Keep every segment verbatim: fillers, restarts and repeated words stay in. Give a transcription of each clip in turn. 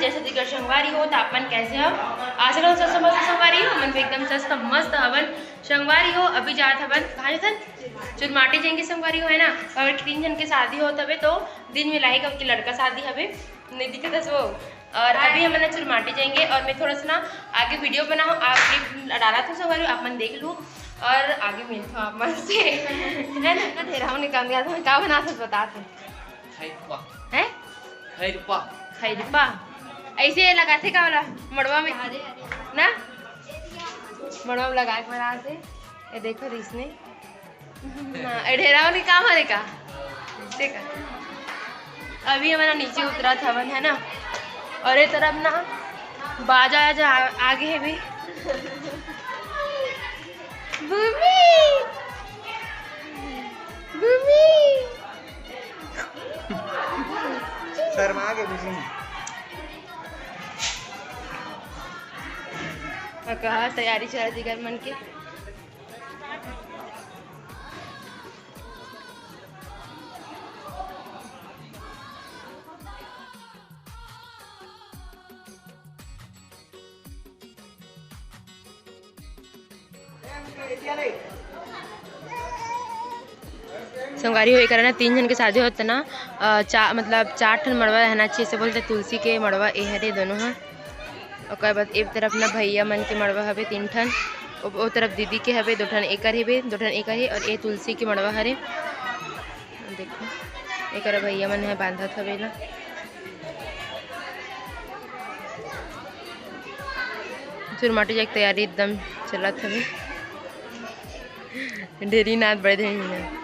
जय छत्तीसगढ़ संगवारी हो, त आप मन कैसे हो? आशा करत हँव स्वस्थ मस्त संगवारी हो, हमन भी एकदम स्वस्थ मस्त हवन। संगवारी हो, अभी जात हवन, कहाँ जाथन? चुरमाटी जाएंगे संगवारी हो, है ना? और तीन झन के शादी होत हवे, तो दिन में लाही का लड़का शादी हवे, नहीं दिखत हस वो। और अभी हमन चुरमाटी जाएंगे और मैं थोड़ा सा ना आगे video बनाऊँ, आप clip डालत हँव संगवारी हो, आप मन देख लू और आगे मिलत हँव आप मन से, है ना? ढेर हमन काम दिया था, का बनात हस बता तू। खैरपा। हैं? खैरपा। खैरपा। ऐसे लगाथे का वाला मड़वा में? ना? मड़वा में लगा के बनाथे। ये देखो तो इसने। हाँ, ए ढेरा वाली काम है का? देखा। अभी हमन नीचे उतरत हवन, है ना? और ये तरफ ना बाजा आजा आ-, आगे है भी। भूमि! भूमि! शर्मा के भूमि। अ, कहाँ तैयारी चलत इकर मन के। संगवारी हो, एकरा ना तीन झन के शादी होत ना, अ, चा-, मतलब चार ठन मड़वा रहना चाहिए, से बोलते तुलसी के मड़वा ए हरे दोनों ह। ओकर बाद ए तरफ ना भैया मन के मड़वा हवे तीन ठन, ओ, ओ तरफ दीदी के हवे दो ठन, एकर हवे दो ठन, एकर हे, और ए तुलसी के मड़वा हरे। देखो, एकरा भैया मन ह बांधत हवे एला। चुरमाटी जाए के तैयारी एकदम चलत हवे। ढेरी नाच बड़े ढेरी नाच।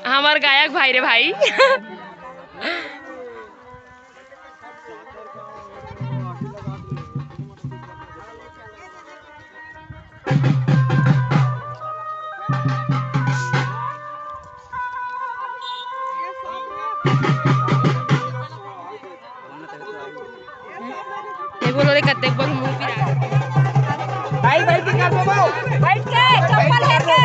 हमार गायक भाई रे भाई। ये बोलो रे, कतेक बार मुंह पिरा। भाई, भाई, की कर दो, बैठ के, चप्पल लेके।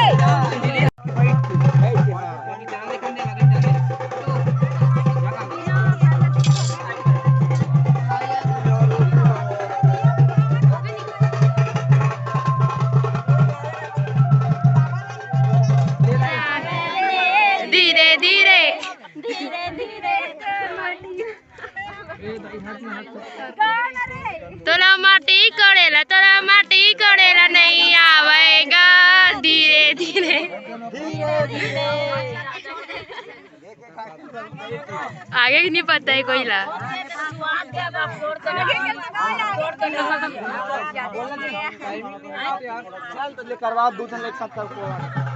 धीरे धीरे, धीरे धीरे। तोला माटी कोड़े ला, तोला माटी कोड़े ला नहीं आवेगा, धीरे धीरे। आगे की नहीं पता है कोई ला। चल तो ले करवा, दो ठन एक साथ कर।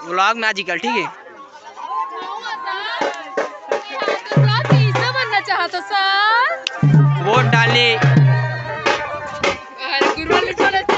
ब्लॉग में आज कल, ठीक है। तो ब्लॉग में हिस्सा बनना चाहत हो सर? वोट डाले। अरे गुरु वाले चले थे।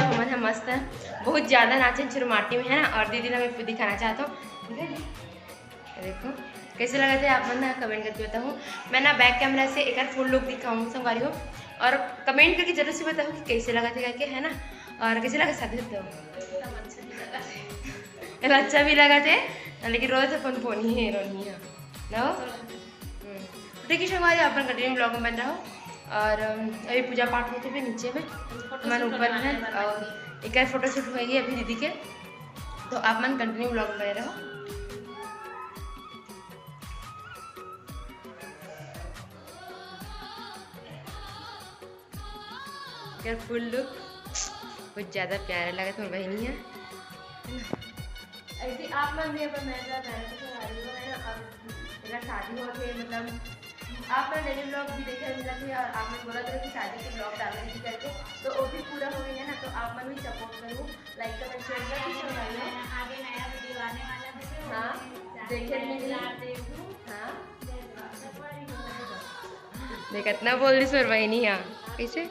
हमन ह मस्त बहुत ज्यादा नाचे चुरमाटी में, है ना। और दीदी ला मैं दिखाना चाहत हूँ, ठीक है जी? देखो कैसे लगत हे, आप मन ना कमेंट करके बताहू। मैं ना बैक कैमरा से एक फुल लुक दिखाऊँ संगवारी हो, और कमेंट करके जरूर से बताहू कि कैसे लगत हे करके, है ना। और कैसे लगत शादी होते हो? एला अच्छा भी लगत हे, लेकिन रोज अपन फोन ही है, रोनी है ना। हम्म। तो देखिए संगवारी, अपन कंटिन्यू ब्लॉग में बन रहो। और अम, अभी पूजा पाठ होते हुए नीचे में, मन ऊपर में है। और एक फोटोशूट होएगी अभी दीदी के, तो आप मन कंटिन्यू ब्लॉग में बने रहो। एकर फुल लुक बहुत ज्यादा प्यारा लगत मोर बहिनी है। ऐसे आप मन भी अपन नया नया बहन के संगवारी हो, है ना। और अगर शादी होत हे, मतलब आप मन डेली ब्लॉग भी देखे मिलत हे और आप मन बोलत रहे कि शादी के ब्लॉग डालो दीदी करके, तो वो भी पूरा हो गई है ना। तो आप मन भी सपोर्ट करो, लाइक कमेंट शेयर जरूर से करो। आगे नया वीडियो आने वाला है, तो हाँ, देखे मिली। हाँ। देख, इतना बोल दी सुर बहिनी, हाँ। कैसे?